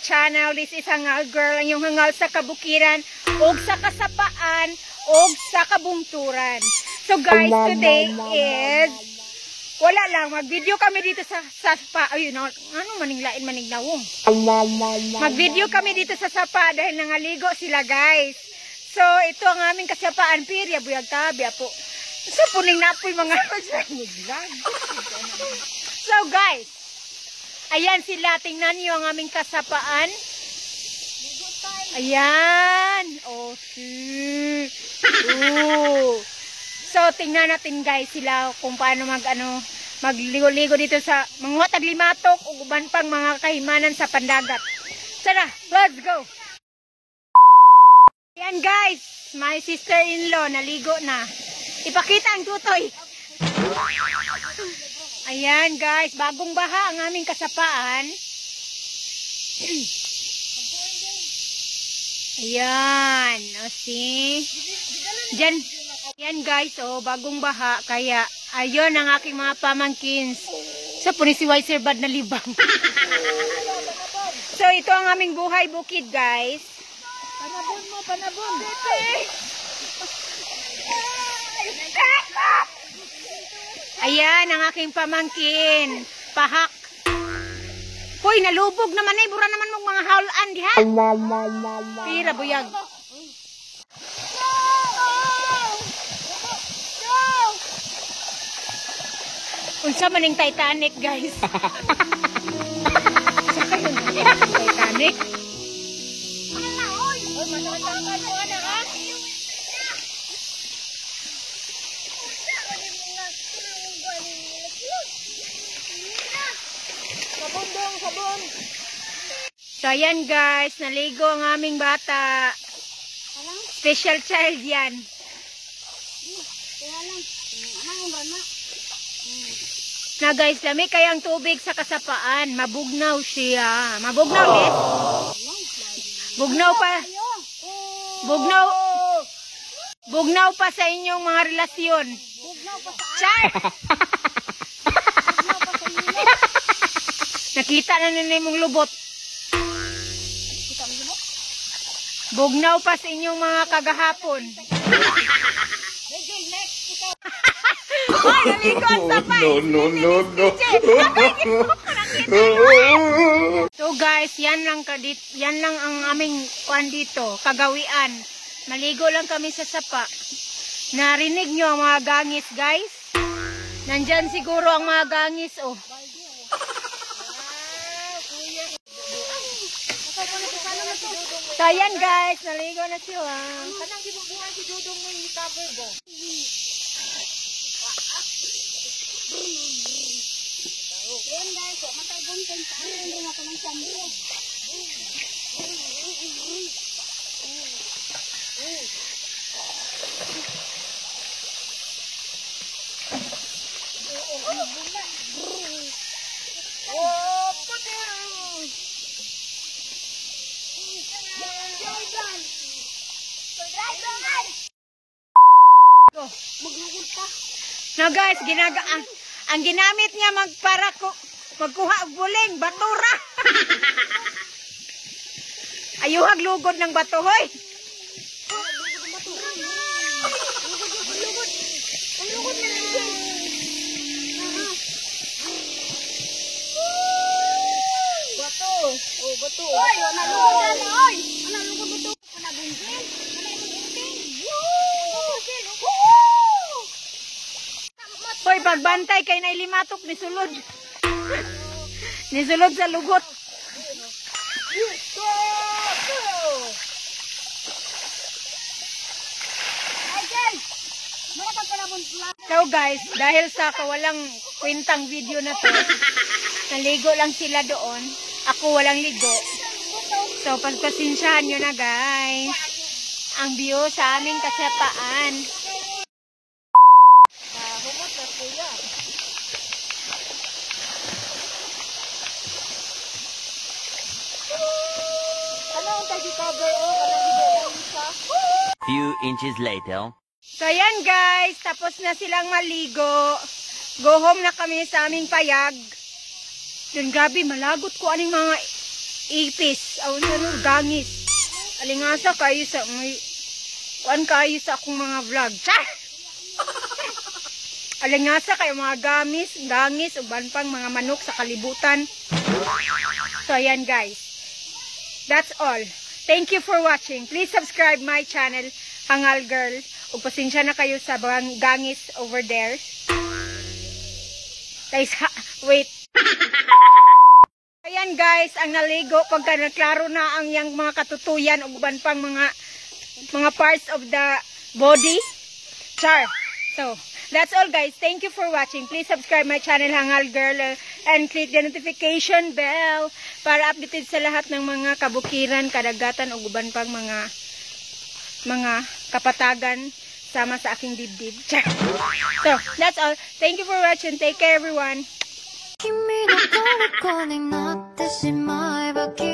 channel. This is Hangal Girl, ang iyong hangal sa kabukiran, og sa kasapaan, og sa kabungturan. So guys, today is wala lang, mag-video kami dito sa sapa. Ayun, ano maning lain maning nawong. Mag-video kami dito sa sapa dahil nangaligo sila, guys. So, ito ang aming kasapaan. Pirya, buyag tabi, apo. So, puning napoy mga. So, guys, ayan sila. Tingnan niyo ang aming kasapaan. Ayan. Oh, see. Oh. So, tingnan natin, guys, sila kung paano mag ano, magligo-ligo dito sa mga taglimatok ug uban pang mga kahimanan sa pandagat. Tara, let's go. Ayan guys, my sister-in-law naligo na. Ipakita ang tutoy. Ayan guys, bagong baha ang aming kasapaan. Ayan, o see. Diyan, ayan guys, oh, bagong baha. Kaya, ayun ang aking mga pamangkins. Sa so, si Wiser Bad na libang. So, ito ang aming buhay bukid, guys. Panabon mo, panabon. Ayan ang aking pamangkin. Pahak. Hoy, nalubog naman eh. Bura naman mong mga haulan diha. Pira, buyag. Unsa maning Titanic, guys? Sa kayo Titanic? Sabon. So, ayan guys, naligo ang aming bata. Special child yan. Na guys, lami kaya ang tubig sa kasapaan. Mabugnaw siya. Mabugnaw, Liz? Bugnaw pa. Bugnaw. Bugnaw pa sa inyong mga relasyon. Bugnaw pa sa Char! Nakita na nila mong lubot. Bugnaw pa sa inyong mga kagahapon. Ay, naligo ang sapay. No, no, no, no. So guys, yan lang ang aming kuan dito, kagawian. Maligo lang kami sa sapa. Narinig nyo ang mga gangis, guys? Nandyan siguro ang mga gangis, oh. So ayan guys, naligo na sila. Kanang gibubuhan si Dudong mo yung cover go. Ayan guys, matay buntin pa. Hindi na ko ng shampoo. Oh, puti! No guys, ang ginamit niya magpara ko magkuha og buling, batura. Ayuhag lugod ng bato, hoy. Bato. Oh, bato. Oy, ana lugod na, oy. Ana lugod bato. Ana bunggil. Ana bunggil. Hoy, pagbantay kay nay limatok ni sulod. Ni sulod sa lugot. So guys, dahil sa kawalang kwentang video na to, naligo lang sila doon. Ako walang ligo. So pagpasensyahan nyo na guys. Ang view sa aming kasapaan. Few inches later. So ayan guys, tapos na silang maligo. Go home na kami sa aming payag. Dun gabi, malagot ko aning mga Ipis. Aw, ano, gangis. Alingasa kayo sa may kuan kayo sa akong mga vlog. Char! Alingasa kayo mga gamis, gangis, uban pang mga manok sa kalibutan. So, ayan, guys. That's all. Thank you for watching. Please subscribe my channel, Hangal Girl. Ug pasensya na kayo sa gangis over there. Guys, ha, wait. Ayan, guys, ang naligo pagka naklaro na ang yang mga katutuyan ug uban pang mga parts of the body. Char. So, that's all, guys. Thank you for watching. Please subscribe my channel, Hangal Girl, and click the notification bell para updated sa lahat ng mga kabukiran, kadagatan ug uban pang mga kapatagan sama sa aking dibdib. Char. So, that's all. Thank you for watching. Take care, everyone. 君の虜になってしまえばきっ